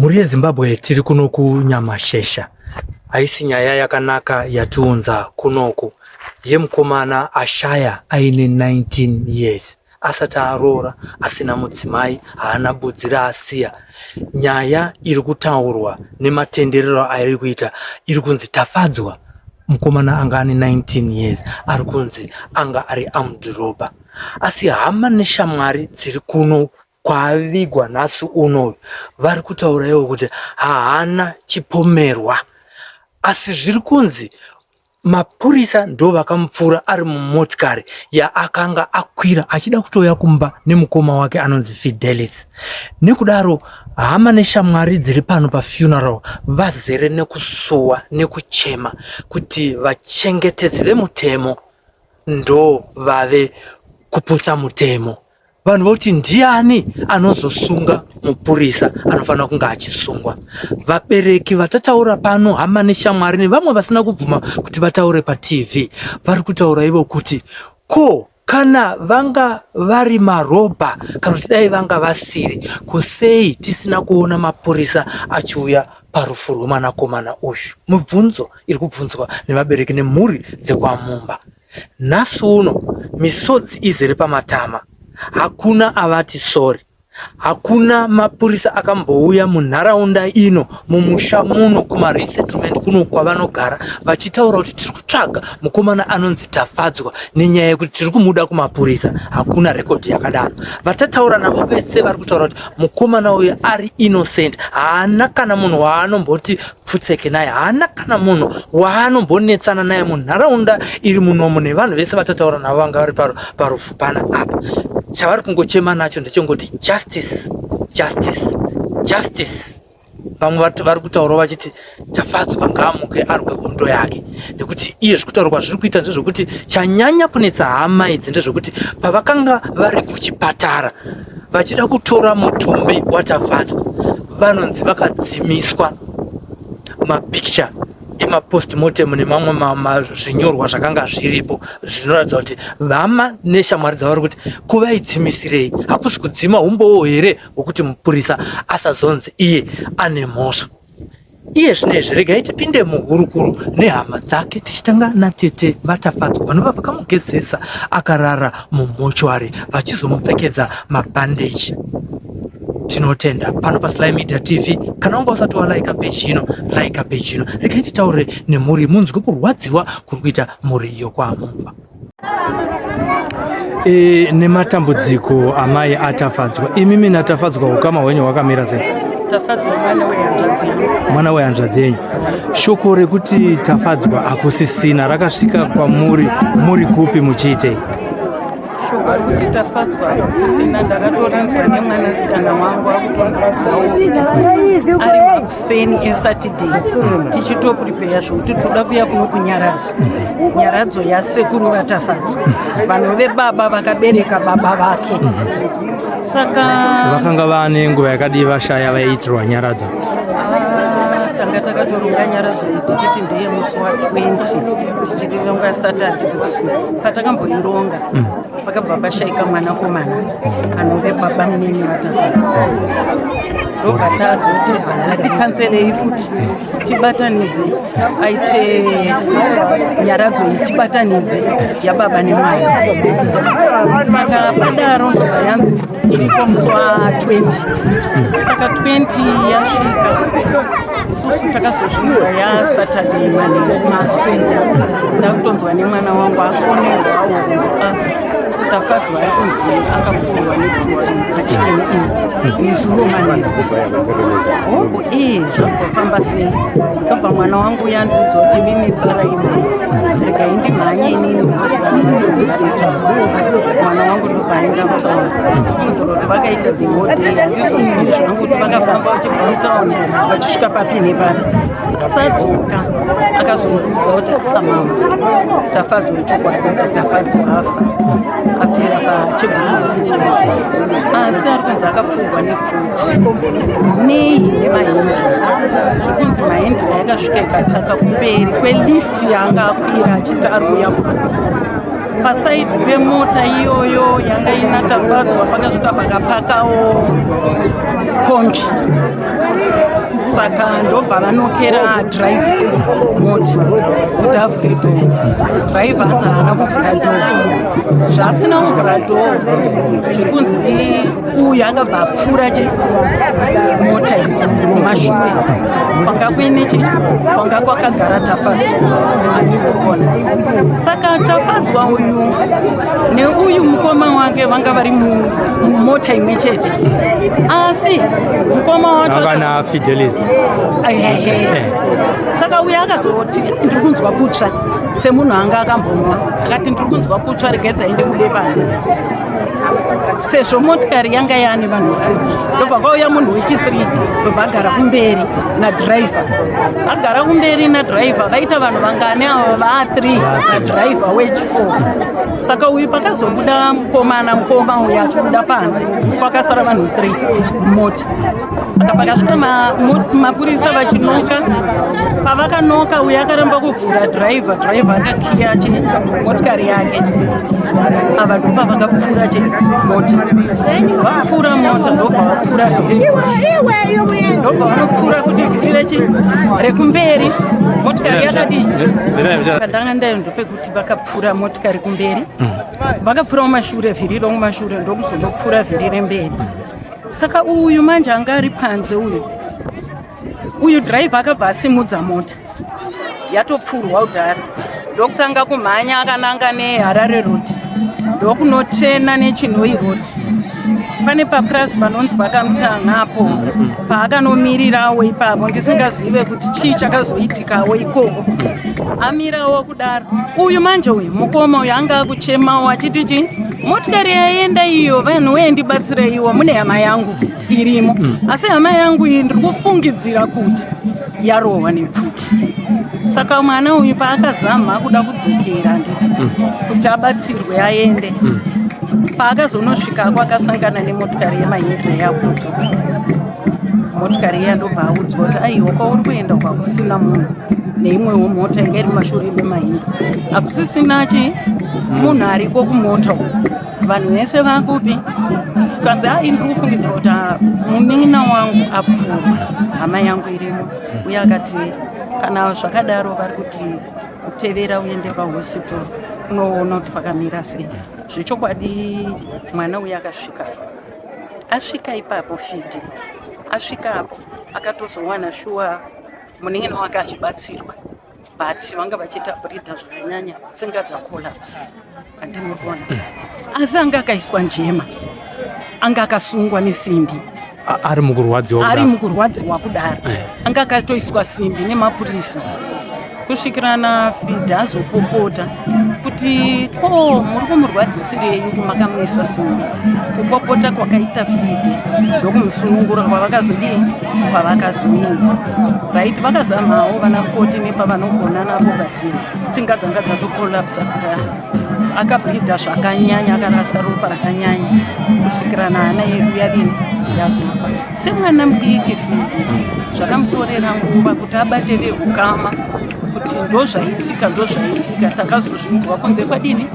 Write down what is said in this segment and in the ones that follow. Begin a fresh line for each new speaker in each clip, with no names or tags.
Mhuri yeZimbabwe tiri kuno kuNyamashesha. Haisi nyaya yakanaka yatiunza kunoku yemukomana ashaya aine 19 years asati aroora, asina mudzimai, haana budzi raasiya. Nyaya iri kutaurwa nematenderero airi kuita iri kunzi Tafadzwa mukomana anga ane 19 years ari kunzi anga ari armed robber. Asi hama neshamwari dziri kuno kwaavigwa nhasi uno vari kutaura ivo kuti haana chipomerwa asi zviri kunzi mapurisa ndo vakamupfura ari mumotikari yaakanga akwira achida kutouya kumba nemukoma wake anonzi Fidelis. Nekudaro hama neshamwari dziri pano pafuneral vazere nekusuwa nekuchema kuti vachengetedzi vemutemo ndo vave kuputsa mutemo. Vanhu voti ndiani anozosunga mupurisa anofanira kunge achisungwa. Vabereki vatataura pano, hama neshamwari nevamwe vasina kubvuma kuti vataure paTV vari kutaura ivo kuti ko kana vanga vari marobha kana kuti dai vanga vasiri, ko sei tisina kuona mapurisa achiuya parufu rwemwanakomana uyu? Mibvunzo iri kubvunzwa nevabereki nemhuri dzekwaMumba. Nhasi uno misodzi izere pamatama, hakuna avati sorry. Hakuna mapurisa akambouya munharaunda ino mumusha muno kumaresettlement kuno kwavanogara vachitaura kuti tiri kutsvaga mukomana anonzi Tafadzwa nenyaya yekuti tiri kumuda kumapurisa. Hakuna rekodhi yakadaro. Vatataura navo vese vari kutaura kuti mukomana uyu ari innocent, haana kana munhu waanomboti pfutseke naye, haana kana munhu waanombonetsana naye munharaunda iri munomu nevanhu vese vatataura navo vanga vari parufu pana apa. Chavari kungochema nacho ndechengoti justice, justice, justice. Vamwe vari kutaurawo vachiti Tafadzwa ngaamuke arwe hondo yake, nekuti iye zvekutaurwa zviri kuita ndezvekuti chanyanya kunetsa hama idzi ndezvekuti pavakanga vari kuchipatara vachida kutora mutumbi waTafadzwa vanonzi vakadzimiswa mapicture emapostmortem nemamwe zvinyorwa zvakanga zviripo zvinoratidza kuti vama neshamwari dzavari kuti kuvaidzimisirei hakusi kudzima umbowo here hwekuti mupurisa asazonzi iye ane mhosva. Iye zvino izvi regai tipinde muhurukuro nehama dzake tichitanga natete vaTafadzwa vanova vakamugezesa akarara mumochwari vachizomupfekedza mabhandeji. Tinotenda pano paSly Media TV. Kana wanga usati walaika peji ino, laika peji ino. Regai titaure nemhuri munzwe kurwadziwa kuri kuita mhuri yokwaMumba. E, nematambudziko amai aTafadzwa, imimi naTafadzwa ukama hwenyu hwakamira sei?
Tafadzwa mwana wehanzvadzi yangu.
Mwana wehanzvadzi yenyu. Shoko rekuti Tafadzwa akusisina rakasvika kwamuri muri kupi muchiitei?
Shoko rekuti Tafadzwa akusisina ndakatorinzwa nemwanasikana wangu akutondiudzawo kuti ari makuseni eSaturday tichitoprepare zvokuti toda kuya kuno kunyaradzo nyaradzo yasekuru vaTafadzwa vanove baba vakabereka baba vake. Saka
vakanga vaane nguva yakadii vashaya vaiitirwa nyaradzo?
Tanga takatoronga nyaradzo iyi tichiti ndiye musi wa20 tichironga Saturday because patakamboironga pakabva pashaika mwanakomana anove baba munini vaTafadzwa, ndobva tazoti hatikanzelei futi tibatanidze aite nyaradzo iyi, tibatanidze yababa nemwana. Saka padaro ndobva yanzi iriko musi wa20. Saka 20 yasvika, isusu takazosvikirwa yaSaturday manheru makuseni, ndakutonzwa nemwana wangu afonerwawo kunzi Tafadzwa ari kunzi akapfurwa nepfuti pachikeni iyi nezuro manheru. Hongu, ee, zvakufamba sei? Ndobva mwana wangu yandiudza kuti mimi sara imo, regai ndimhanye inini because vanhu vanonzi vari mutauni. Mwana wangu ndobva aenda mutauni, kunodhura kuti vakaita the whole day, handizozivi zvangu kuti vakafamba vachibva mutauni vachisvika papi nepapi. Sadzoka akazondiudza kuti amama, Tafadzwa chokwadi kuti Tafadzwa afa, afira paChegutu Hospital, asi ari kunzi akapfurwa nepfuti nei nemaHindra. Zvikunzi maHindra yakasvika ikapaka kumberi kwelift yaanga akwira achiti ari kuuya pasaidi pemota iyoyo yanga ina Tafadzwa, pakasvika pakapakawo kombi. Saka ndobva vanokera drive moti kuti avhure dhoo. Driver anzi haana kuvhura dhoo. Zvaasina kuvhura dhoo, zviri kunzi uyu akabva apfuura che mota iyi kumashure kwanga kuine chi kwanga kwakagara Tafadzwa, andikuona. Saka Tafadzwa uyu neuyu mukoma wake vanga vari mumota imwe chete, asi mukoma wacho
Vana Fidelis.
Ehehe. Saka uyu akazoti, "Ndiri kunzwa kutsva," semunhu anga akambonwa. Akati, "Ndiri kunzwa kutsva, regedzai ndibude panze," sezvo motikari yanga yaane vanhu 2. Ndobva kwauya munhu wechi3, ndobva agara kumberi nadhiraivha. Agara kumberi nadhiraivha, vaita vanhu vangani ava? Va3 nadhiraivha wechi4. Saka uyu pakazobuda mukomana, mukoma uyu achibuda panze, kwakasara vanhu 3 mumota. Saka pakasvika mapurisa vachinoka, pavakanoka, uyu akaramba kuvhura dhiraivha. Dhiraivha akakiya chi motikari yake. Ava ndopa vakapfuura chi mota. Vapfuura mota, ndobva vapfuura vhiri, ndobva vanopfuura kuti vhiri rechi rekumberi motikari yakadii. Pandanga ndayo ndopekuti vakapfuura motikari kumberi, vakapfuura mumashure, vhiri romumashure, ndokuzonopfuura vhiri remberi. Saka uyu manje anga ari panze uyu, uyu dhiraivha akabva asimudza mota yatopfurwa kudhara, ndokutanga kumhanya akananga neHarare Road, ndokunotena neChinhoyi Road. Pane papurasi panonzi pakamutanga paakanomirirawo ipapo, ndisingazive kuti chii chakazoitikawo ikoko. Amirawo kudaro, uyu manje, uyu mukoma uyu anga akuchemawo achiti chi motikari yaenda iyo, vanhu wee, ndibatsireiwo, mune hama yangu irimo, asi hama yangu iyi ndiri kufungidzira kuti yarohwa nepfuti. Saka mwana uyu paakazama kuda kudzokera, handiti, kuti abatsirwe aende, paakazonosvikako akasangana nemotikari yemaHindra yakudzoka. Motikari iya ndobva audzwa kuti, "Aiwa, kwauri kuenda kwakusina munhu." Neimwewo mota inga iri mumashure memaHindra, hakusisina chi munhu ariko kumota uku, vanhu vese vakupi? Kanzi, "Ai, ndiri kufungidzira kuti munin'ina wangu apfurwa, hama yangu irimo." Uye akati, "Kana zvakadaro, vari kuti kutevera uende pahospital unoona kuti pakamira sei." Zvechokwadi mwana uyu akasvika, asvika ipapo fidi, asvika apo akatozowana shuwa munin'ina wake achibatsirwa, but vanga vachiita bleeder zvakanyanya, tsinga dzacollapse, andinoona. Asi anga akaiswa njema, anga akasungwa nesimbi.
Ari mukurwadziwa
Ari
kudaro.
Mukurwadziwa kudaro, anga akatoiswa simbi nemapurisa kusvikirana Fidha azopopota kuti, "Ko muri kumurwadzisirei kumakamuisa simbi?" Kupopota kwakaita Fidhe ndokumusunungura kwavakazodii, kwavakazoita. Right, vakazamawo vana mukoti nepavanogona napo, but tsinga dzanga dzatocollapsa kudaro. Akableeda zvakanyanya, akarasa ropa rakanyanya kusvikirana hana yedu yadini, yazofa. Semwana mudiki Fidhi, zvakamutorera nguva kuti abate veukama kuti ndozvaitika, ndozvaitika. Takazozvinzwa kunze kwadini,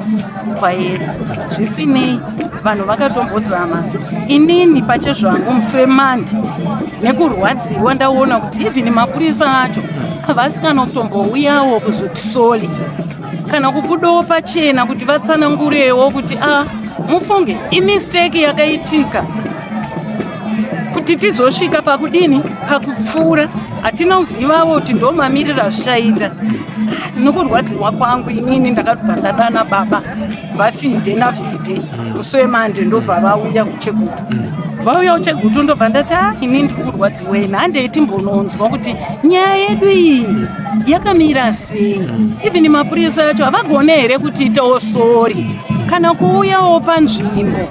kwaedza. Zvisinei, vanhu vakatombozama. Inini pachezvangu musi wemandi, nekurwadziwa, ndaona kuti even mapurisa acho havasi kana kutombouyawo kuzoti sorry kana kubudawo pachena kuti vatsanangurewo kuti a mufunge imistake yakaitika kuti tizosvika pakudini, pakupfuura. Hatina kuzivawo kuti ndo mamiriro azvichaita. Nokurwadziwa kwangu inini, ndakabva ndadana baba vaFidhe naFidhe musi wemande, ndobva vauya kuChegutu. Vauya kuChegutu, ndobva ndati, "A, inini ndiri kurwadziwa ini, handei timbononzwa kuti nyaya yedu iyi yakamira sei. Even mapurisa acho havagone here kutiitawo sorry kana kuuyawo panzvimbo?"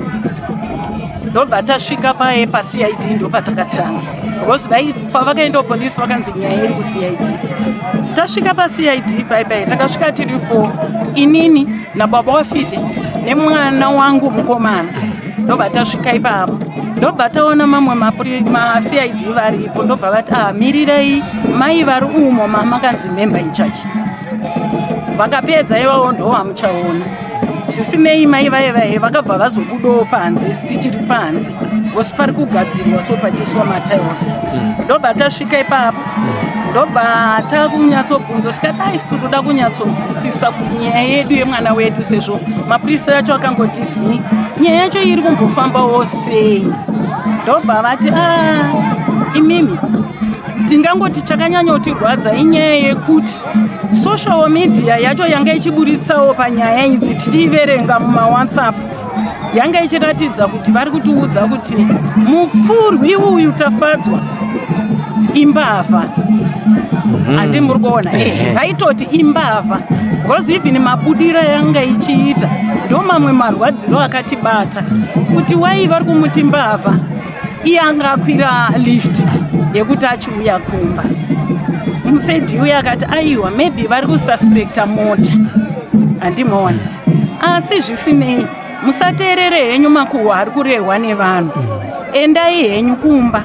Ndobva tasvika paye paCID, ndopatakatanga, because pavakaendawo polisi vakanzi nyaya iri kuCID. Tasvika paCID pai pai, takasvika tiri 4, inini nababa waFidhe nemwana wangu mukomana. Ndobva tasvika ipapo, ndobva taona mamwe maCID varipo, ndobva vati, "Ah, mirirai mai vari umo, mamakanzi member in charge vakapedza ivavo ndovamuchaona." Zvisinei, mai vaye vaye vakabva vazobudawo panze, isi tichiri panze. Because pari kugadzirwa, so pachiiswa matiles. Ndobva tasvika ipapo, ndobva takunyatsobvunza, tikati aisi tinoda kunyatsonzwisisa kuti nyaya yedu yemwana wedu, sezvo mapurisa acho akangoti zii, nyaya yacho iri kumbofambawo sei? Ndobva vati, a imimi, tingangoti chakanyanya kutirwadza inyaya yekuti social media yacho yanga ichiburitsawo panyaya idzi, tichiiverenga mumaWhatsApp, yanga ichiratidza kuti vari kutiudza kuti mupfurwi uyu Tafadzwa imbavha. Handi muri kuona? Vaitoti imbavha, because even mabudiro yanga ichiita ndo mamwe marwadziro akatibata, kuti wai vari kumuti mbavha, iye anga akwira lift yekuti achiuya kumba. Musedi uyo akati, aiwa, maybe vari kususpecta mota, handimaona. Asi zvisinei, musateerere henyu makuhwa ari kurehwa nevanhu, endai henyu kumba.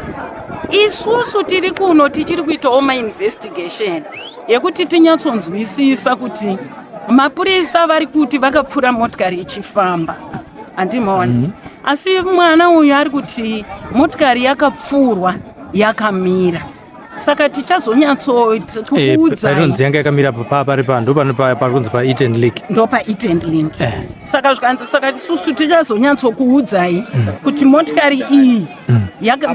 Isusu tiri kuno tichiri kuitawo mainvestigation yekuti tinyatsonzwisisa kuti mapurisa vari kuti vakapfura motikari ichifamba, handimaona. Asi mwana uyu ari kuti motikari yakapfurwa yakamira, saka tichazonyatsokuudzai.
Painonzi yanga yakamira pari pa ndo pano pari kunzi paEat and Link.
Ndo paEat and Link. Saka zvikanzi, saka isusu tichazonyatsokuudzai kuti motikari iyi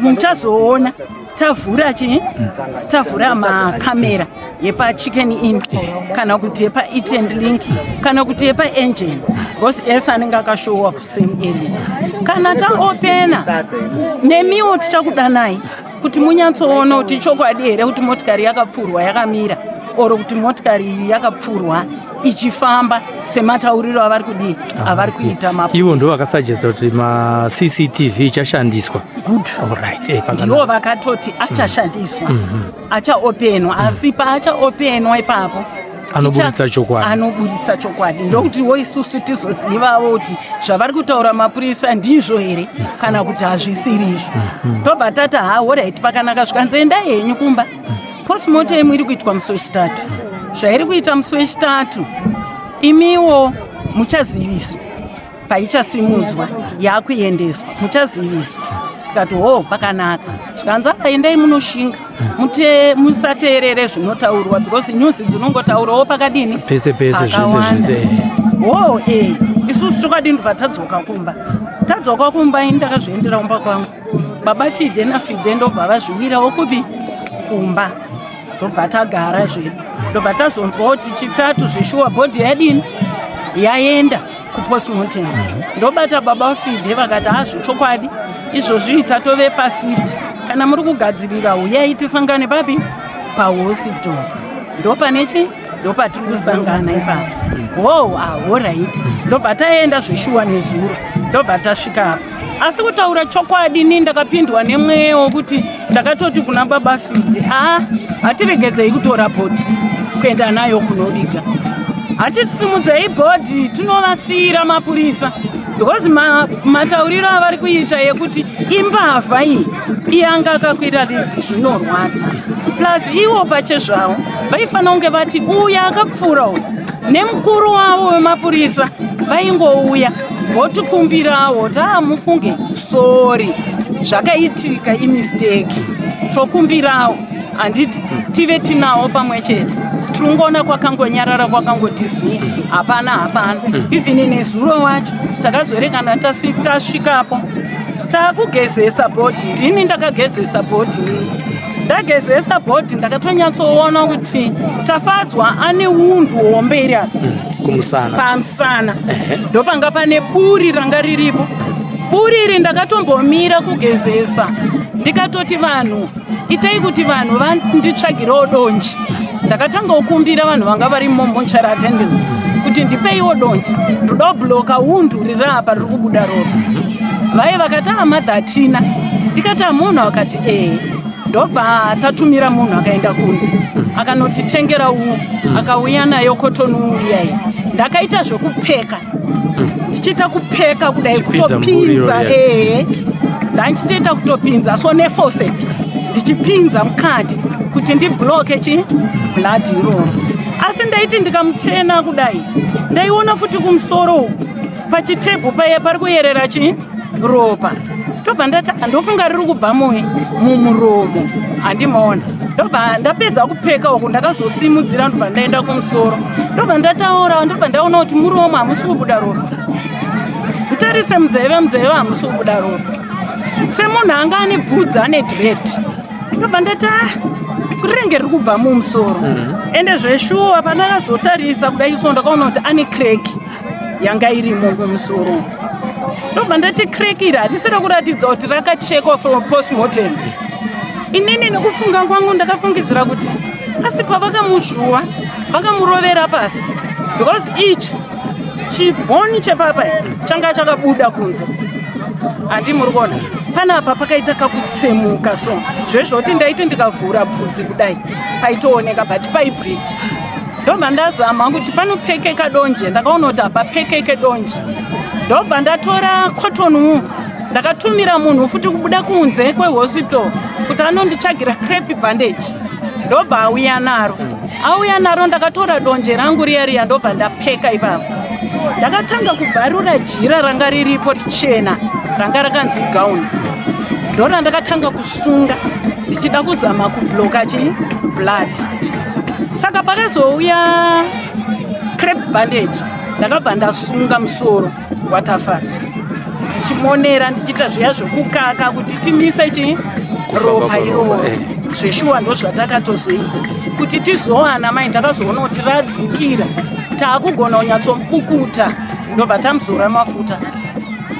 muchazoona tavhura chi tavhura makamera yepaChicken Inn, kana kuti yepaEat and Link, kana kuti yepaEngen, because ese anenge akashowa kusame area. Kana taopena, nemiwo tichakudanai kuti munyatsoona kuti chokwadi here kuti motikari yakapfurwa yakamira, oro kuti motikari iyi yakapfurwa ichifamba sematauriro avari kudii, avari kuita.
Ivo ndo vakasuggesta kuti maCCTV ichashandiswa.
Good.
Alright,
Ndivo vakatoti achashandiswa, achaopenwa, asi paachaopenwa ipapo
Anoburitsa chokwadi.
Anoburitsa chokwadi, ndokutiwo isusu tizozivawo kuti zvavari kutaura mapurisa ndizvo here kana kuti hazvisiri izvo. Tobva tati, ha, alright, pakanaka. Zvikanzi, endai henyu kumba. Postmortem iri kuitwa musi wechitatu. Zvairi kuita musi wechitatu, imiwo muchaziviswa paichasimudzwa yakuendeswa, muchaziviswa. Tikati, ho, pakanaka. Zvikanzi, "Ah, endai munoshinga, musateerere zvinotaurwa, because news dzinongotaurawo pakadini."
Pese pese, zvese.
Pakawanda.
Zvese.
Ho, isusu chokwadi ndobva tadzoka kumba. Tadzoka kumba, ini ndakazviendera kumba kwangu. Baba Fide naFide ndobva vazviwirawo kupi? Kumba. Ndobva tagara zvedu, ndobva tazonzwa kuti chitatu zveshuwa body yadini, yaenda kupostmortem. Ndobata baba Fide, vakati, hazvo chokwadi izvozvi tatove pa50, kana muri kugadzirira uyai tisangane papi? Pahospital. Ndopane chi ndopatiri kusangana ipapo. Ho, alright. Ndobva taenda zveshuwa nezuro, ndobva tasvika apa. Asi kutaura chokwadi, ni ndakapindwa nemweya wokuti ndakatoti kuna baba Fidi, a, hatiregedzei kutora body kuenda nayo kunoviga, hatisimudzei body tinovasiyira mapurisa, because matauriro avari kuita yekuti imbavha iyi, iye anga akakwira lift, zvinorwadza. Plus ivo pachezvavo vaifanira kunge vati uya akapfuura uyu, nemukuru wavo wemapurisa vaingouya votikumbirawo, taamufunge, sorry, zvakaitika imistake, tokumbirawo, handiti tive tinawo pamwe chete. Tiringoona kwakangonyarara, kwakangoti zii, hapana, hapana. Even nezuro wacho takazorekana tasvikapo taakugezesa body. Ndini ndakagezesa body. Nini ndagezesa body, ndakatonyatsoona kuti Tafadzwa ane wound hombe iri apa.
Kumusana.
Pamusana ndopanga pane buri ranga riripo. Buri iri ndakatombomira kugezesa, ndikatoti, vanhu, itai kuti vanhu vanditsvagirewo donji. Ndakatanga kukumbira vanhu vanga vari mumortuary attendance kuti ndipeiwo donji, ndoda kubloka wound riri apa riri kubuda ropa. Vaye vakati, amadha, hatina. Ndikati, amunhu akati ee. Ndobva tatumira munhu, akaenda kunze akanotitengera wool, akauya nayo cotton wool iyai. Ndakaita zvekupfeka, ndichiita kupfeka kudai.
Chipinza muburi.
Kutopinza.
Iroro.
Ehe, ndanchitoita kutopinza so neforceps, ndichipinza mukati kuti ndibloke chi blood iroro. Asi ndaiti ndikamutena kudai, ndaiona futi kumusoro uku pachitebhu paiya pari kuyerera chi ropa. Ndobva ndati ndofunga riri kubva mui mumuromo, handimaona. Ndobva ndapedza kupfeka uku, ndakazosimudzira, ndobva ndaenda kumusoro, ndobva ndataura, ndobva ndaona kuti muromo hamusi kubuda ropa. Mutarise munzeve, munzeve hamusi kubuda ropa, semunhu anga ane bvudzi, ane dread. Ndobva ndati ah, rinenge riri kubva mumusoro. Ende zveshuwa pandakazotarisa kudai so, ndakaona kuti ane crack yanga irimo mumusoro. Ndobva ndati crack iri harisiri kuratidza kuti rakachekwa for postmortem. Inini nekufunga kwangu ndakafungidzira kuti asi pavakamuzvuwa vakamurovera pasi, because ichi chibhoni chepapa changa chakabuda kunze, handi muri kuona panapa pakaita kakutsemuka. So zvezvoti ndaiti ndikavhura bvudzi kudai paitooneka, but paibleed. Ndobva ndazama kuti panopfekeka donje, ndakaona kuti hapapfekeke donje. Ndobva ndatora cotton wool, ndakatumira munhu futi kubuda kunze kwehospital kuti anonditsvagira crepe bandage. Ndobva auya naro, auya naro, ndakatora donje rangu riya riya, ndobva ndapfeka ipapo. Ndakatanga kubvarura jira ranga riripo richena, ranga rakanzi gown, ndo randakatanga kusunga ndichida kuzama kublocka chi blood. Saka pakazouya crepe bandage, ndakabva ndasunga musoro waTafadzwa, ndichimonera, ndichiita zviya zvokukaka kuti timise chi ropa iroro. Zveshuwa ndo zvatakatozoita kuti tizowana mai. Takazoona kuti radzikira, taakugona kunyatsopukuta, ndobva tamuzora mafuta.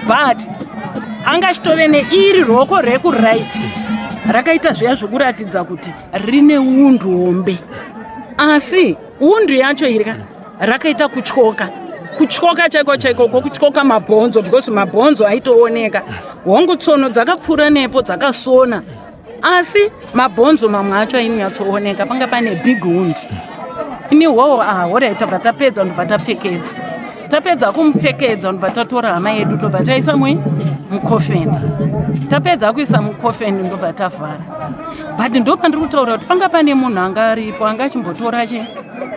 But anga achitove neiri roko rekuright rakaita zviya zvokuratidza kuti rine wound hombe, asi wound yacho irika rakaita kutyoka, kutyoka chaiko chaiko, kwokutyoka mabhonzo, because mabhonzo aitooneka. Hongu, tsono dzakapfuura nepo dzakasona, asi mabhonzo mamwe acho ainyatsooneka, panga pane big wound. Ini hoho, ah, alright. Tabva tapedza, ndobva tapfekedza. Tapedza kumupfekedza, ndobva tatora hama yedu, tobva taisa mui mucoffin. Tapedza kuisa mucoffin, ndobva tavhara. But ndo pandiri kutaura kuti panga pane munhu anga aripo, anga achimbotora chi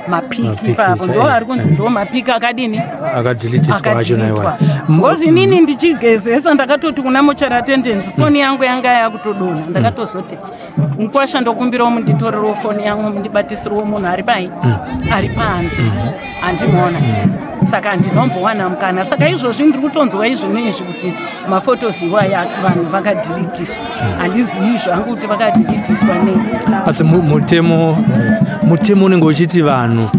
mapics ipapo, ndo ari kunzi ndo mapics akadini?
Akadeletiswa acho naiwa.
Because inini ndichigezesa ndakatoti kuna mortuary attendant, foni yangu yanga yakutodonha. Ndakatozoti, "Mukwasha, ndokumbirawo munditorerewo foni yangu, mundibatisiriwo munhu ari pai, ari panze, handimuona." Saka handinombowana mukana. Saka izvozvi ndiri kutonzwa izvino izvi kuti maphotos iwaya vanhu vakadeletiswa. Handizivi zvangu kuti vakadeletiswa nei.
Asi mutemo unenge uchiti vanhu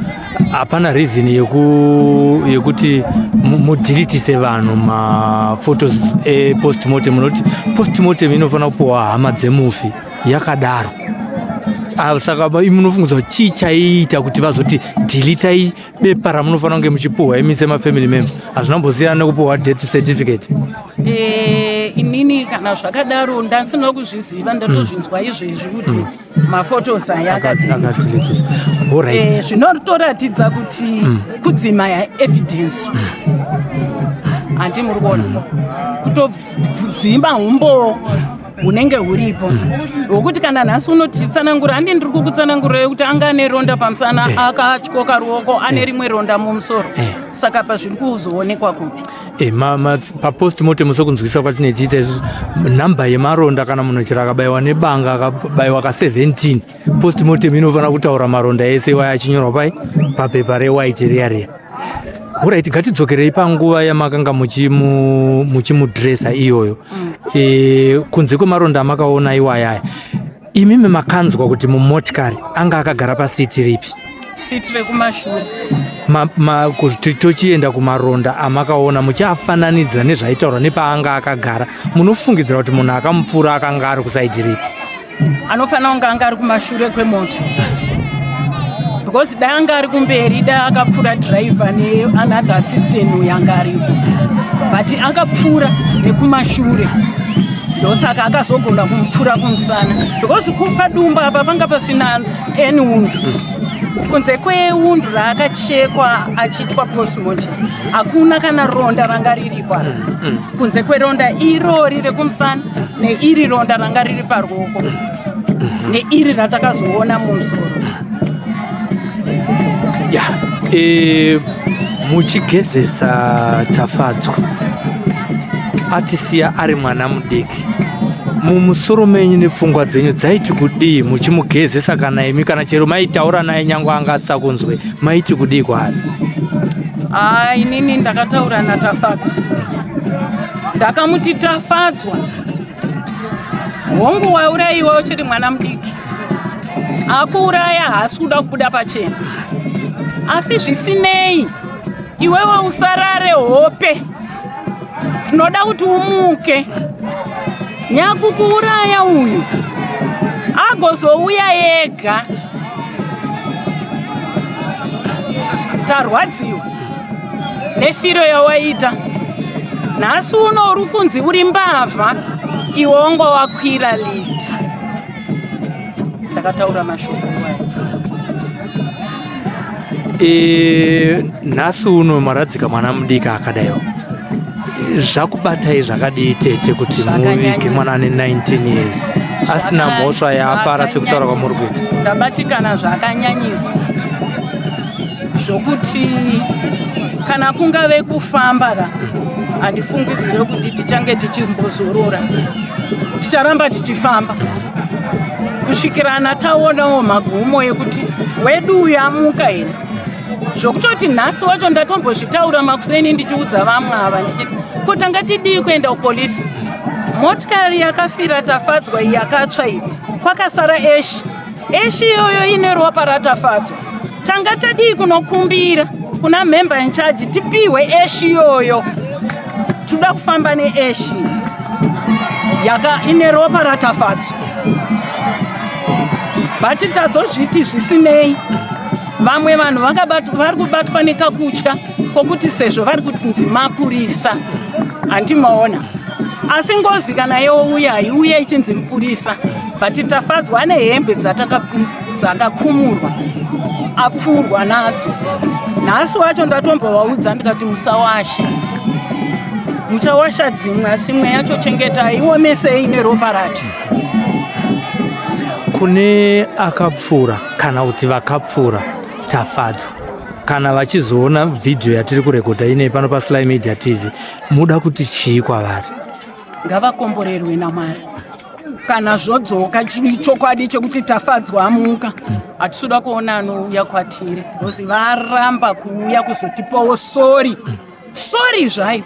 hapana reason yekuti mudeletise vanhu maphotos epostmortem, nokuti postmortem inofanira kupiwa hama dzemufi yakadaro. Ah, saka munofungidzwa kuti chii chaiita kuti vazoti deletai bepa ramunofanira kunge muchipuhwa imi semafamily member? Hazvinambosiyana nekupuhwa death certificate.
Inini kana zvakadaro ndasina kuzviziva, ndatozvinzwa izvezvi kuti maphotos aya akadeletwa.
Akadeletisa, alright.
Zvinotoratidza kuti kudzima evidence, handi muri kuona, kutodzima umbowo hunenge huripo, hwokuti kana nhasi unotitsanangura, handi ndiri kukutsanangurai kuti anga ane ronda pamusana, akatyoka ruoko, ane rimwe ronda mumusoro. Saka pazviri kuzoonekwa kupi?
Papostmortem, sekunzwisa kwatinochiita isusu, nhamba yemaronda, kana munhu chero akabayiwa nebanga, akabayiwa ka17, postmortem inofanira kutaura maronda ese iwaya achinyorwa pai papepa rewhite riya riya. Alright, ngatidzokerei panguva yamakanga muchimudresa iyoyo. Kunze kwemaronda amakaona iwayaya, imimi makanzwa kuti mumotikari anga akagara paseat ripi?
Seat rekumashure.
Kuti tochienda kumaronda amakaona, muchiafananidza nezvaitaurwa nepaanga akagara, munofungidzira kuti munhu akamupfuura akanga ari kuside ripi?
Anofanira kunge anga ari kumashure kwemota, because dai anga ari kumberi, dai akapfuura driver neanother assistant uyo anga aripo, but akapfuura nekumashure, ndosaka akazogona kumupfuura kumusana, because kupadumba apa panga pasina any wound kunze kwewound raakachekwa achiitwa postmortem. Hakuna kana ronda ranga riripo apa kunze kweronda irori rekumusana, neiri ronda ranga riri paruoko, neiri ratakazoona mumusoro.
Ya, muchigezesa Tafadzwa, Atisiya ari mwana mudiki. Mumusoro menyu nepfungwa dzenyu dzaiti kudii muchimugezesa kana imi kana chero maitaura naye nyangwe anga asisakunzwe maiti kudii kwaari?
Haa, inini ndakataura naTafadzwa, ndakamuti Tafadzwa, hongu waurayiwa uchiri mwana mudiki, akuuraya haasi kuda kubuda pachena, asi zvisinei iwewe usarare hope, tinoda kuti umuke. Nyakukuuraya uyu agozouya ega. Tarwadziwa nefiro yawaita nhasi uno, uri kunzi uri mbavha, iwe wanga wakwira lift. Ndakataura mashoko iwayo.
Nhasi uno maradzika mwana mudiki akadaiwo, zvakubatai zvakadii tete kuti muvige mwana ane 19 years asina mhosva yaapara sekutaura kwamuri kuita?
Ndabatikana zvakanyanyisa zvokuti kana kungave kufamba ka, handifungidzire kuti tichange tichimbozorora, ticharamba tichifamba kusvikirana taonawo magumo ekuti wedu uyu amuka here. Zvokutoti nhasi wacho ndatombozvitaura makuseni ndichiudza vamwe ava ndichiti, ko tanga tidii kuenda kupolisi? Motikari yakafira Tafadzwa iyi yakatsva iyi, kwakasara ash. Ash iyoyo ine ropa raTafadzwa. Tanga tadii kunokumbira kuna member in charge tipiwe ash iyoyo? Toda kufamba neash yaka ine ropa raTafadzwa. But tazozviti zvisinei, vamwe vanhu vari kubatwa nekakutya kokuti sezvo vari kutinzi mapurisa, handimaona, asi ngozi kana youya haiuya ichinzi mupurisa. But Tafadzwa ane hembe dzakakumurwa, apfurwa nadzo. Nhasi wacho ndatombovaudza ndikati, musawashe, muchawasha dzimwe, asi imwe yacho chengetai, iomesei neropa racho.
Kune akapfuura kana kuti vakapfuura Tafadzwa, kana vachizoona vhidhiyo yatiri kurekodha inei pano paSly Media TV, muda kuti chii kwavari?
Ngavakomborerwe naMwari. Kana zvodzoka chiri chokwadi chekuti Tafadzwa amuka, hatisuda kuona anouya kwatiri because varamba kuuya kuzotipawo sorry, sorry zvayo.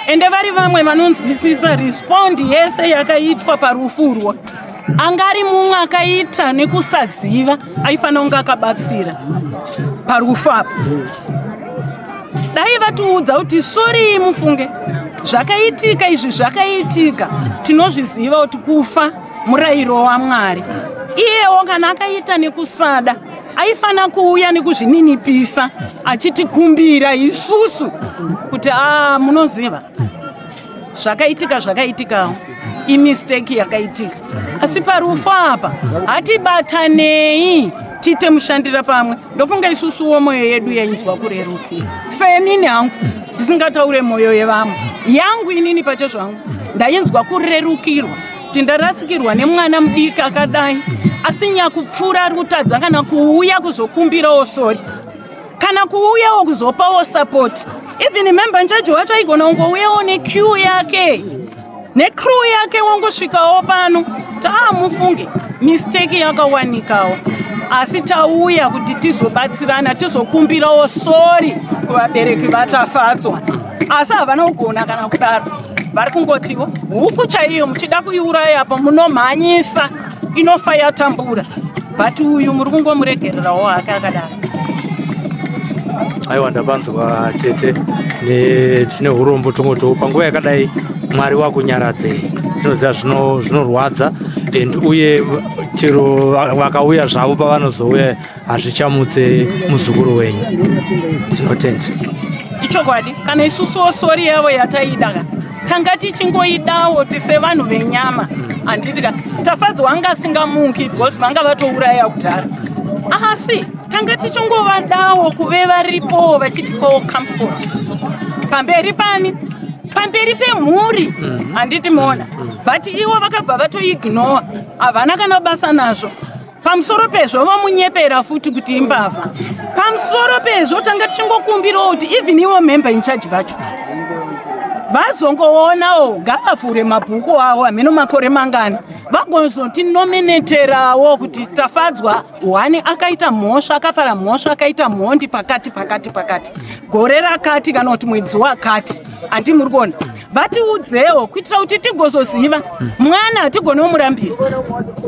Ende vari vamwe vanonzwisisa respond yese yakaitwa parufurwa, anga ari mumwe akaita nekusaziva, aifanira kunge akabatsira parufu apa. Dai vatiudza kuti sorry, mufunge zvakaitika izvi, zvakaitika, tinozviziva kuti kufa murayiro waMwari. Iyewo kana akaita nekusada, aifanira kuuya nekuzvininipisa achitikumbira isusu kuti a, munoziva zvakaitika, zvakaitikawo, imistake yakaitika, asi parufu apa hatibatanei tiite mushandira pamwe. Ndofunga isusuwo mwoyo yedu yainzwa kurerukira. Senini hangu, ndisingataure mwoyo yevamwe, yangu inini pache zvangu ndainzwa kurerukirwa kuti ndarasikirwa nemwana mudiki akadai, asi nyakupfuura ari kutadza kana kuuya kuzokumbirawo sorry, kana kuuyawo kuzopawo support. Even member in charge wacho aigona kungouyawo nequeue yake necrew yake, wongosvikawo pano, taamufunge mistake yakawanikawo, asi tauya kuti tizobatsirana, tizokumbirawo sorry kuvabereki vaTafadzwa. Asi havana kugona kana kudaro, vari kungotiwo huku chaiyo muchida kuiuraya apo munomhanyisa, inofa yatambura, but uyu muri kungomuregererawo hake akadaro.
Aiwa, ndapanzwa tete. Tine urombo, tongotiwo panguva yakadai Mwari wakunyaradzei. Tinoziva zvinorwadza and uye chero vakauya zvavo, pavanozouya hazvichamutse muzukuru wenyu. Tinotenda.
Ichokwadi, kana isusuwo sorry yavo yataida ka, tanga tichingoidawo tisevanhu venyama, handiti ka? Tafadzwa anga asingamuki because vanga vatouraya kudhara, asi tanga tichingovadawo kuve varipowo vachitipawo comfort pamberi pani, pamberi pemhuri, handiti moona? But ivo vakabva vatoignore, havana kana basa nazvo. Pamusoro pezvo vomunyepera futi kuti imbavha. Pamusoro pezvo tanga tichingokumbirawo kuti even ivo member in charge vacho Vazongoonawo, ngavavhure mabhuku avo, hameno makore mangani, vagozotinomineterawo kuti Tafadzwa one akaita mhosva, akapara mhosva, akaita mhondi pakati pakati pakati, gore rakati kana kuti mwedzi wakati. Handi muri kuona? Vatiudzewo kuitira kuti tigozoziva mwana, hatigone kumurambira,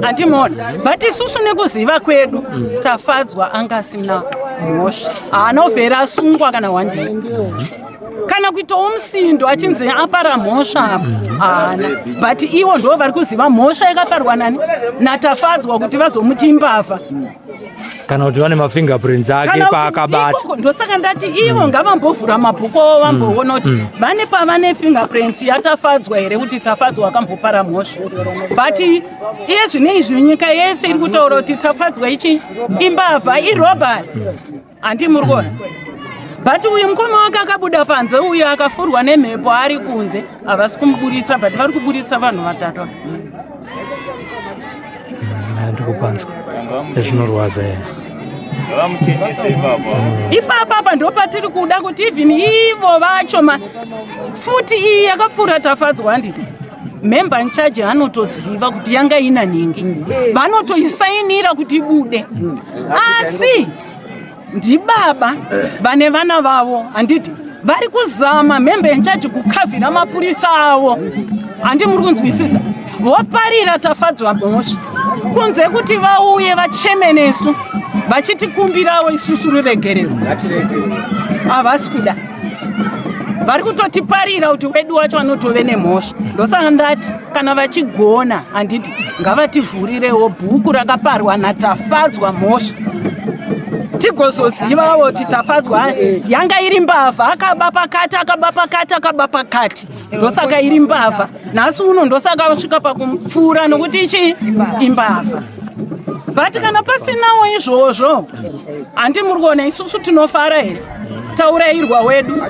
handimuona. But isusu nekuziva kwedu, Tafadzwa anga asina mhosva, haana kubvera asungwa kana one day kana kuitawo musindo achinzi apara mhosva apa, haana. But ivo ndo vari kuziva mhosva yakaparwa nani? NaTafadzwa, kuti vazomuti imbavha.
Kana kuti vane mafingerprints ake
Kana kuti
paakabata.
Ndosaka ndati ivo ngavambovhura mabhuku avo, vamboona kuti vane pavane fingerprints yaTafadzwa here, kuti Tafadzwa akambopara mhosva. But iye zvine izvi, nyika yese iri kutaura kuti Tafadzwa ichi imbavha, irobbery, handi muri kuona? But uyu mukoma wake akabuda panze, uyu akafurwa nemhepo ari kunze, havasi kumuburitsa, but vari kuburitsa vanhu vatatu.
Ndikupanzwa, zvinorwadza ya.
Ngavamuchenese ipapo.
Ipapapa ndo patiri kuda kuti even ivo vacho futi iyi yakapfuura Tafadzwa, handiti member in charge anotoziva kuti yanga ina nhingi, vanotoisainira kuti ibude, asi ndibaba vane vana vavo, handiti vari kuzama member in charge kukavhira mapurisa avo, handi muri kunzwisisa? Voparira Tafadzwa mhosva kunze kuti vauye vacheme nesu vachitikumbirawo isusu ruregerero, havasi kuda. Vari kutotiparira kuti wedu wacho anotove nemhosva. Ndosaka ndati kana vachigona, handiti ngavativhurirewo bhuku rakaparwa naTafadzwa mhosva, tigozozivawo kuti Tafadzwa yanga iri mbavha, akaba pakati, akaba pakati, akaba pakati, ndosaka iri mbavha nhasi uno, ndosaka asvika pakumupfuura nokuti ichi imbavha. But kana pasinawo izvozvo, handi muri kuona isusu tinofara here? Taurayirwa wedu,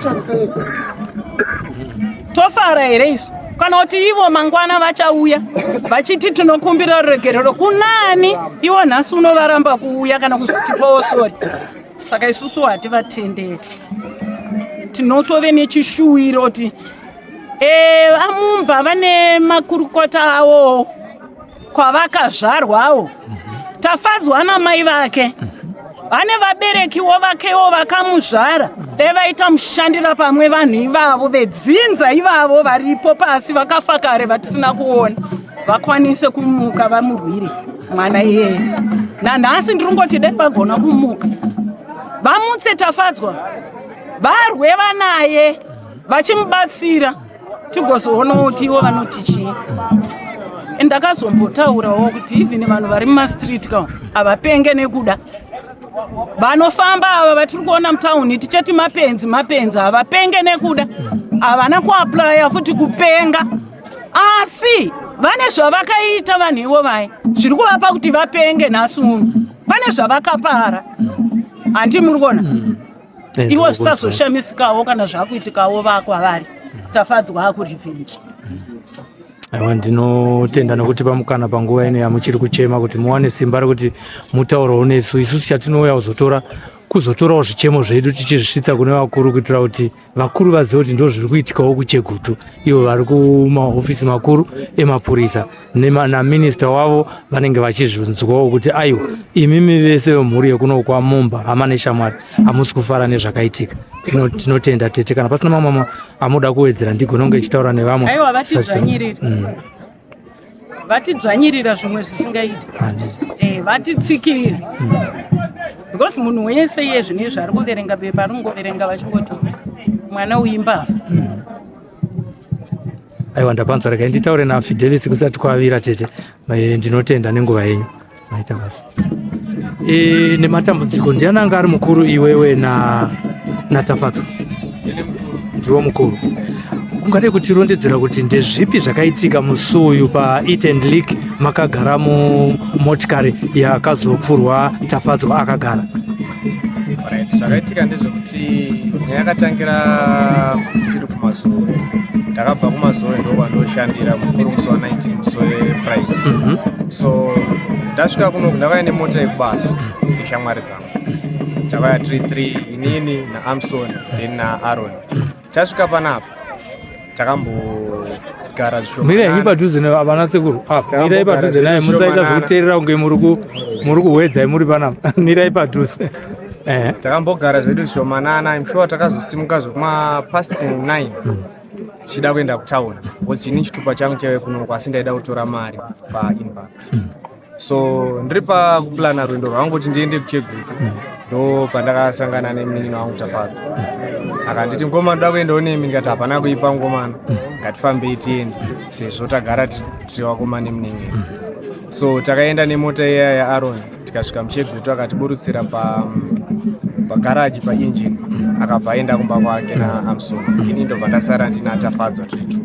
tofara here isu? Kana kuti ivo mangwana vachauya vachiti tinokumbira ruregerero kunani? Ivo nhasi unovaramba kuuya kana kuzotipawo sorry. Saka isusu hativatenderi, tinotove nechishuwiro kuti amumba vane makurukota avo kwavakazvarwawo. Tafadzwa namai vake vane vaberekiwo vakewo vakamuzvara, dai vaita mushandira pamwe vanhu ivavo vedzinza ivavo varipo pasi vakafa kare vatisina kuona, vakwanise kumuka vamurwire mwana iyeye. Nanhasi ndiri ngoti dai vagona kumuka vamutse Tafadzwa, varwe vanaye vachimubatsira, tigozoonawo kuti ivo vanoti chii. Ndakazombotaurawo kuti even vanhu vari mumastreet ka havapenge nekuda vanofamba ava vatiri kuona mutauni tichati mapenzi, mapenzi, havapenge nekuda, havana kuapplya futi kupenga, asi vane zvavakaita vanhu ivo vai zviri kuvapa kuti vapenge nhasi uno. Pane zvavakapara, handi muri kuona? Ivo zvisazoshamisikawo kana zvakuitikawo vakwavari Tafadzwa akurevenge.
Aiwa, ndinotenda nekuti pamukana panguva ino yamuchiri kuchema kuti muwane simba rekuti mutaurawo nesu. Isusu chatinouya kuzotora, kuzotorawo zvichemo zvedu tichizvisvitsa kune vakuru, kuitira kuti vakuru vazive kuti ndo zviri kuitikawo kuChegutu. Ivo vari kumahofisi makuru emapurisa naminista wavo vanenge vachizvinzwawo kuti aiwa, imimi vese vemhuri yekuno kwaMumba, hama neshamwari, hamusi kufara nezvakaitika. Tinotenda tete. Kana pasina mamwe amuda kuwedzera, ndigona kunge ichitaura nevamwe.
Aiwa, vatidzvanyirira, vatidzvanyirira zvimwe zvisingaiti.
Handiti.
Vatitsikirira because munhu wese iye zvino izvi ari kuverenga bepa, ari kungoverenga vachingoti mwana uyu imbavha.
Aiwa, ndapanzwa. Regai nditaure naFidelis kusati kwavira. Tete, ndinotenda nenguva yenyu, maita basa. Nematambudziko, ndiani anga ari mukuru, iwewe na naTafadzwa? Ndiwo mukuru. Ungade kutirondedzera kuti ndezvipi zvakaitika musi uyu paEat and Leak, makagara mumotikari yakazopfurwa Tafadzwa akagara?
Alright, zvakaitika ndezvekuti nyaya yakatangira kusiri kuMazowe. Ndakabva kuMazowe, ndokwandoshandira mukuru, musi wa19, musi weFriday. So ndasvika kuno, ndakauya nemota yekubasa neshamwari dzangu. Takauya tiri 3, inini naAmson then naAron. Tasvika panapa. Takambogara zvishoma.
Mirai henyu padhuze nevana sekuru. Ah, mirai padhuze naye musaita zvekuteerera kunge muri kuhwedzai muri panapa. Mirai padhuze.
Eh. Takambogara zvedu zvishomanana. I'm sure takazosimuka zvekuma past 9 tichida kuenda kutown because ini chitupa changu chaive kuno asi ndaida kutora mari painbox. So ndiri pakuplana rwendo rwangu kuti ndiende kuChegutu, ndo pandakasangana nemunin'ina wangu Tafadzwa. Akanditi, "Ngoma, ndoda kuendawo nemi." Ndikati, "Hapana kuipa ngomana, ngatifambei tiende sezvo tagara tiri vakoma nemunin'ina." So takaenda nemota iya yaAron, tikasvika muChegutu, akatiburutsira pagaraji painjini, akabva aenda kumba kwake naAmson. Ini ndobva ndasara ndina Tafadzwa tiri two.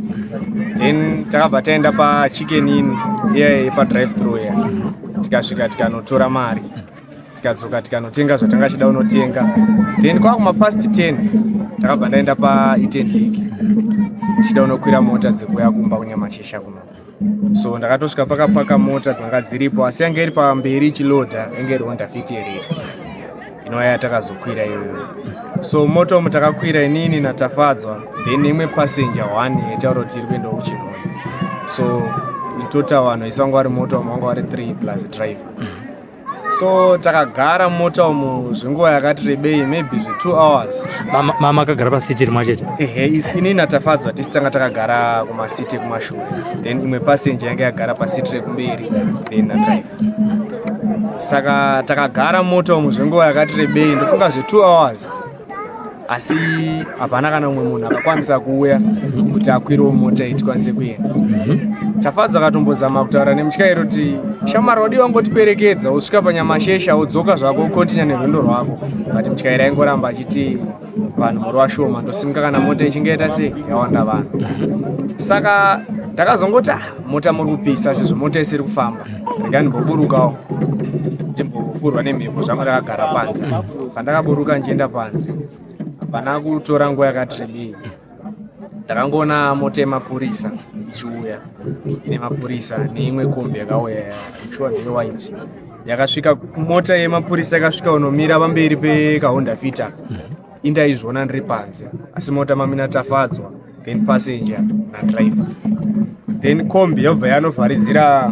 Then takabva taenda paChicken Inn iya yepadrive through iya. Tikasvika, tikanotora mari, tikadzoka, tikanotenga zvatanga chida kunotenga. Then kwakuma past 10 takabva ndaenda paEten Lake tichida kunokwira mota dzekuuya kumba kuNyamashesha kuno. So ndakatosvika pakapaka mota dzanga dziripo, asi yange iri pamberi ichilodha yange iri Honda Fit yered inova yatakazokwira iyoyo. So mota umu takakwira inini naTafadzwa, then imwe passenger one yaitaura kuti iri kuendawo kuChinhoyi. So in total vanhu vese vanga vari mota umu vanga vari 3 plus driver. So takagara mumota umu zvenguva yakati rebei, maybe zve2 hours.
Mama akagara pasiti rimwe chete?
Ehe, inini naTafadzwa tisi tanga takagara kumasiti ekumashure, then imwe passenger yanga yagara pasiti rekumberi, then nadriver. Saka takagara mumota umu zvenguva yakati rebei, ndofunga zve2 hours, asi hapana kana umwe munhu akakwanisa kuuya kuti akwirewo mota iyi tikwanise kuenda. Tafadzwa akatombozama kutaura nemutyairi kuti, "Shamwari, wadiwa wangotiperekedza wosvika paNyamashesha, wodzoka zvako, ukontinya nerwendo rwako." But mutyairi aingoramba achiti, "Vanhu muri vashoma, ndosimuka kana mota ichinge yaita sei, yawanda vanhu." Saka ndakazongoti, "Ah, mota muri kupisa, sezvo mota isiri kufamba, rega ndimboburukawo ndimbofurwa nemhepo zvangu ndakagara panze." Pandakaburuka ndichienda panze, hapana kutora nguva yakati rebei, ndakangoona mota yemapurisa ichiuya ine mapurisa neimwe kombi yakauya, sure ndeyewhite. Yakasvika mota yemapurisa yakasvika unomira pamberi pekaHonda Fit. Indaizviona ndiri panze, asi mota mamina Tafadzwa, then passenger nadriver, then kombi yobva yanovharidzira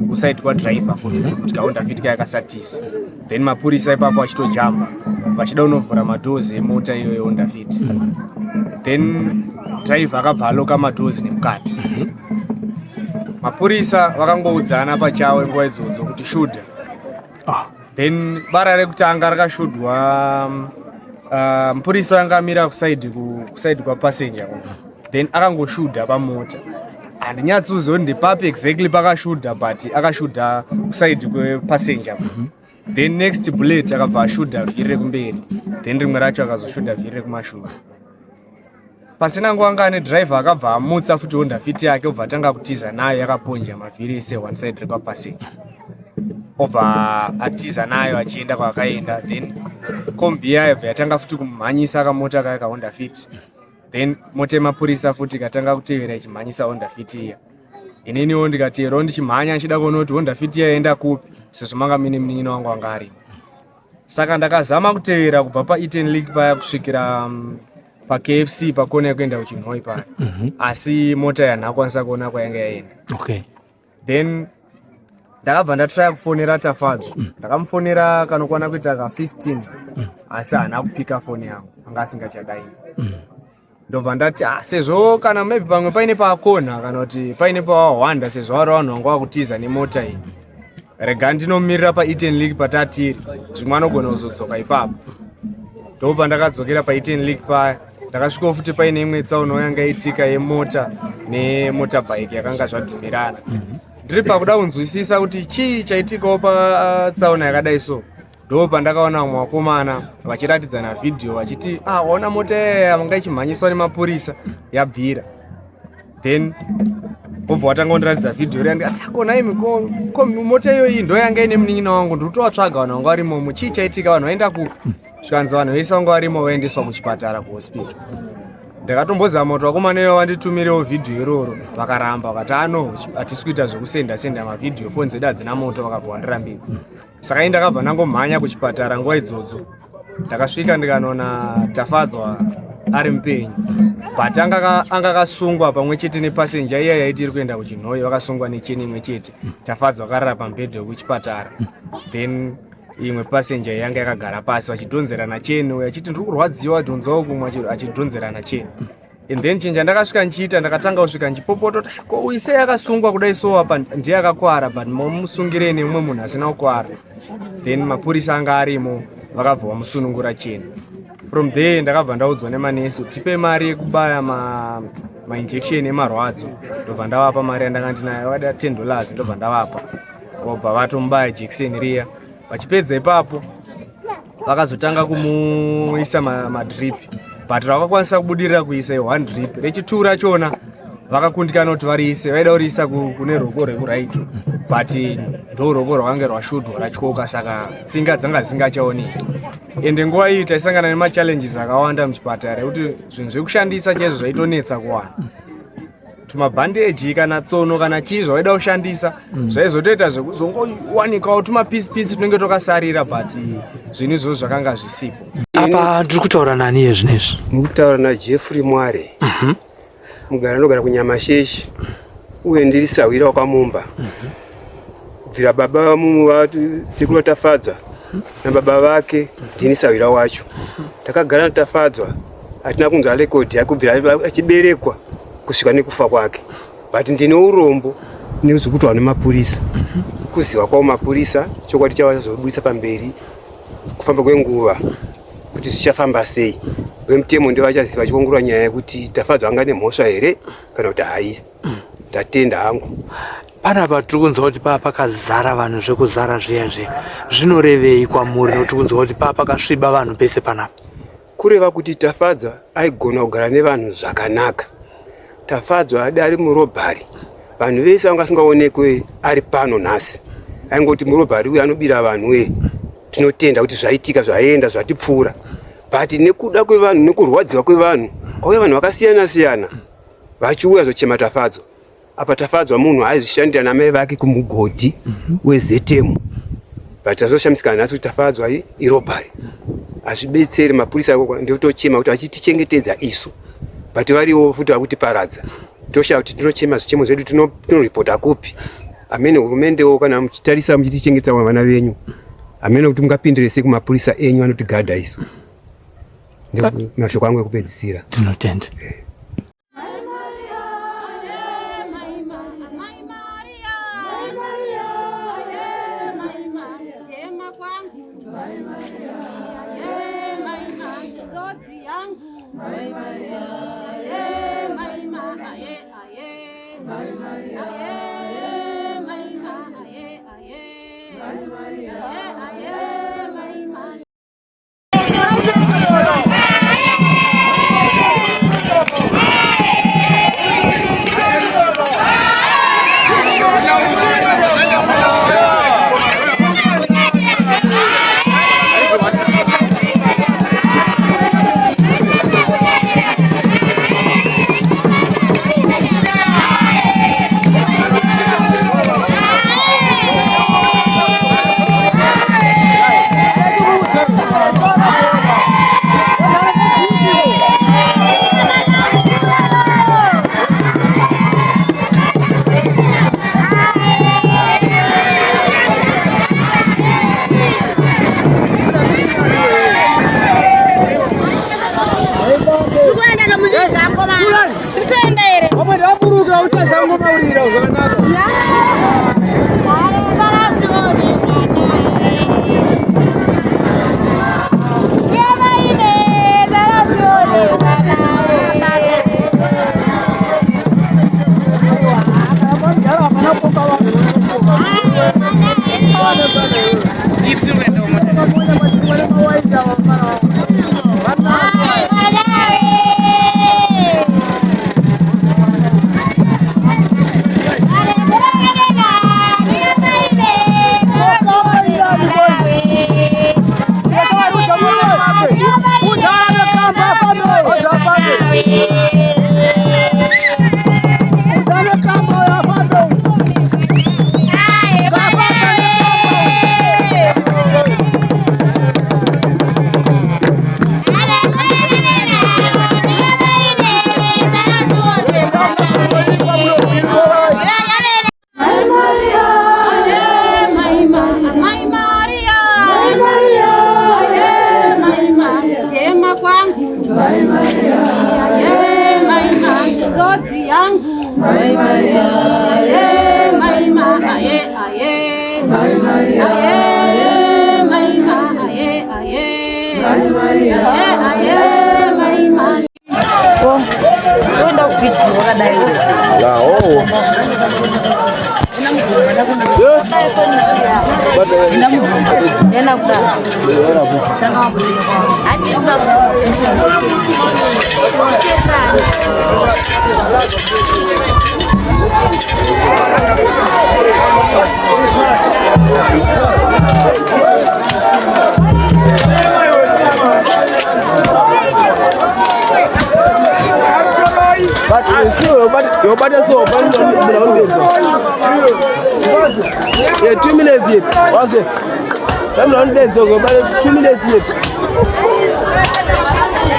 kuside kwadriver futi kuti kaHonda Fit kayakasatisa. Then mapurisa ipapo achitojamba vachida kunovhura madoors emota iyo yeHonda Fit. Then driver akabva aloka madoors nemukati. Mapurisa vakangoudzana pachavo nguva idzodzo kuti, "Shudha." Then bara rekutanga rakashudwa, mupurisa anga amira kuside kuside kwapassenger, then akangoshudha pamota. Handinyatsoziva kuti ndepapi exactly pakashudha, but akashudha kuside kwepassenger. Then next bullet akabva ashudha vhiri rekumberi, then rimwe racho akazoshudha vhiri rekumashure. Pasina nguva ngani, driver akabva amutsa futi Honda Fit yake, obva atanga kutiza nayo yakaponja mavhiri ese one side rekwapassenger, obva atiza nayo achienda kwaakaenda. Then kombi iya yabva yatanga futi kumhanyisa kamota kaya kaHonda Fit. Then mota yemapurisa futi ikatanga kutevera ichimhanyisa Honda Fit iya. Ininiwo ndikateerawo ndichimhanya ndichida kuona kuti Honda Fit iya yaenda kupi, sezvo manga mine munin'ina wangu anga arimo. Saka ndakazama kutevera kubva paEten Lake paya kusvikira paKFC pakona yekuenda kuChinhoi paya, asi mota yanhakwanisa kuona kwayanga yaenda. Then ndakabva ndatraya kufonera Tafadzwa. Ndakamufonera kanokwana kuita ka 15, asi haana kupika foni yangu, anga asingachadai. Ndobva ndati, "Ah, sezvo kana maybe pamwe paine paakona kana kuti paine pawahwanda, sezvo vari vanhu vanga vakutiza nemota iyi, rega ndinomirira paEten Lake patatiri, zvimwe anogona kuzodzoka ipapo." Ndo pandakadzokera paEten Lake paya. Ndakasvikawo futi paine imwe tsaona yanga itika yemota nemotorbike yakanga zvadhumirana. Ndiri pakuda kunzwisisa kuti chii chaitikawo patsaona yakadai so, ndo pandakaona vamwe vakomana vachiratidzana vhidhiyo vachiti, "Ah, waona mota yaya vanga ichimhanyiswa nemapurisa yabvira?" Then wobva watanga kundiratidza vhidhiyo riya. Ndikati, "Akona imi, ko mota iyoyi ndo yanga ine munin'ina wangu. Ndiri kutovatsvaga vanhu vanga varimomo. Chii chaitika? Vanhu vaenda kupi?" Zvikanzi vanhu vese vanga varimo vaendeswa kuchipatara, kuhospital. Ndakatombozama kuti vakomana ivo vanditumirewo vhidhiyo iroro, vakaramba, vakati, "Ano, hatisi kuita zvekusenda senda mavhidhiyo, foni dzedu hadzina moto." Vakabva vandirambidza. Saka ini ndakabva ndangomhanya kuchipatara nguva idzodzo. Ndakasvika ndikanoona Tafadzwa. Ari mupenyu, but anga akasungwa pamwe chete nepassenger iya yaiti iri kuenda kuChinhoyi. Vakasungwa necheni imwe chete. Tafadzwa akarara pamubhedha wekuchipatara, then imwe passenger yanga yakagara pasi, vachidhonzerana cheni. Uyo achiti, "Ndiri kurwadziwa, dhonzawo kumwe," achidhonzerana cheni. And then chinja ndakasvika nchiita, ndakatanga kusvika nchipopota kuti, "Ko uyu sei akasungwa kudai? So apa ndiye akakwara, but mamusungirei nemumwe munhu asina kukwara?" Then mapurisa anga arimo vakabva vamusunungura cheni. From there ndakabva ndaudzwa nemanesi, "Tipe mari yekubaya mainjection emarwadzo." Ndobva ndavapa mari yandanga ndinayo, vakada $10. Ndobva ndavapa, vobva vatomubaya jekiseni riya. Vachipedza ipapo vakazotanga kumuisa madrip, but vakakwanisa kubudirira kuisa one drip. Rechi2 rachona vakakundikana kuti variise. Vaida kuriisa kune roko rekuright, but ndo roko rwakange rwashudhwa, ratyoka, saka tsinga dzanga dzisingachaoneki. Ende nguva iyi taisangana nemachallenges akawanda muchipatara, ekuti zvinhu zvekushandisa chaizvo zvaitonetsa kuwana, tumabhandeji kana tsono kana chii zvavaida kushandisa zvaizotoita zvekuzongowanikawo tumapisi pisi tunenge twakasarira, but zvinhu izvozvo zvakanga zvisipo.
Apa ndiri kutaura nani iye zvinezvi?
Muri kutaura naJeffrey Mware, mugari anogara kuNyamasheshi, uye ndiri sahwira wakwamumba. Kubvira baba sekuru vaTafadzwa nababa vake, ndini sahwira wacho. Takagara naTafadzwa, hatina kunzwa rekodhi yake kubvira achiberekwa kusvika nekufa kwake. But ndine urombo nezvekutwa nemapurisa. Kuziva kwavo mapurisa, chokwadi chavo chazobudisa pamberi kufamba kwenguva kuti zvichafamba sei. Vemutemo ndivo vachaziva, vachiongorora nyaya yekuti Tafadzwa anga nemhosva here kana kuti haisi. Ndatenda hangu.
Panapa tiri kunzwa kuti paa pakazara vanhu zvekuzara zviya zviya. Zvinorevei kwamuri, nokuti kunzwa kuti paa pakasviba vanhu pese panapa?
Kureva kuti Tafadzwa aigona kugara nevanhu zvakanaka. Tafadzwa adi ari murobhari, vanhu vese vanga asingaonekwe ari pano nhasi. Aingoti murobhari uyu anobira vanhu uye tinotenda kuti zvaitika zvaenda, zvatipfuura. But nekuda kwevanhu, nekurwadziwa kwevanhu, kwauya vanhu vakasiyana siyana vachiuya zochema Tafadzwa. Apa Tafadzwa munhu aizvishandira namai vake kumugodhi weZetemu, but tazoshamisika nhasi kuti Tafadzwa irobhari. Hazvibetseri. Mapurisa ikoko ndotochema kuti vachitichengetedza isu, but variwo futi vakutiparadza. Toshaya kuti tinochema zvichemo zvedu tinoripota kupi. Amene hurumendewo, kana muchitarisa muchitichengetedza vana venyu, amene kuti mungapindire sei kumapurisa enyu anotigadha isu. Ndio mashoko angu ekupedzisira.
Tinotenda.
Chema kwangu, misodzi yangu, maima, aye aye aye, maima, aye aye aye aye, maima.
Tikuenda nomunyika ngoma. Tikuenda here?
Vamwe ndaburukira uchazangomaurira zvakanaka.
Aye, maima, aye, aye. Aye, aye, maima.
Toenda kuvhidhiyo wakadai.
Yobata so Yeah, 2 minutes yet. Okay. I'm not dead, so but 2 minutes yet.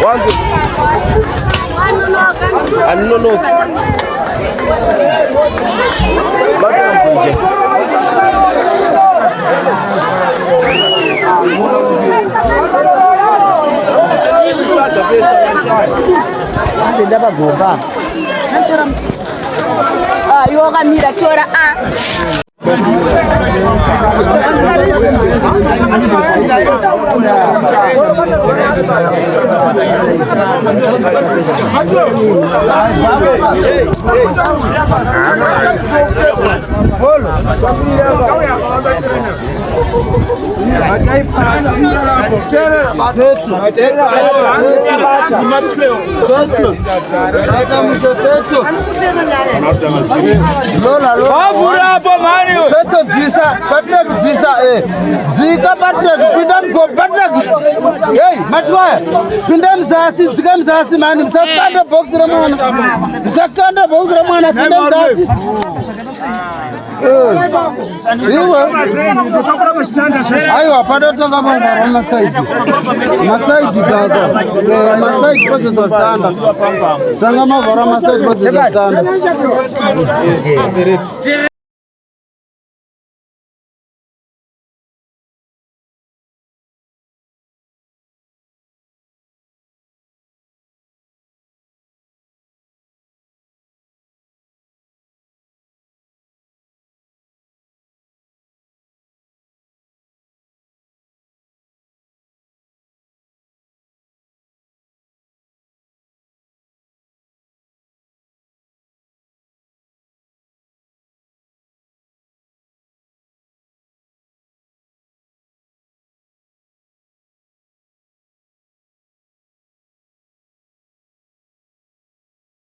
One. And no. But I'm
Ndenda pagomba.
Iwe wakamira tora a.
Wavhurapo mani.
Petso dzisa, Patrick dzisa, eh. Dzika Patrick, pinda mugomba Patrick. Hey, Matiwaya. Pinda muzasi, dzika muzasi mani, musakanda box remwana. Musakanda box remwana, pinda muzasi. Eh. Iwe. Aiwa, panotanga mavharwa masaidi. Masaidi gaza. Eh, masaidi pozeza zvitanda. Tanga mavharwa masaidi pozeza zvitanda.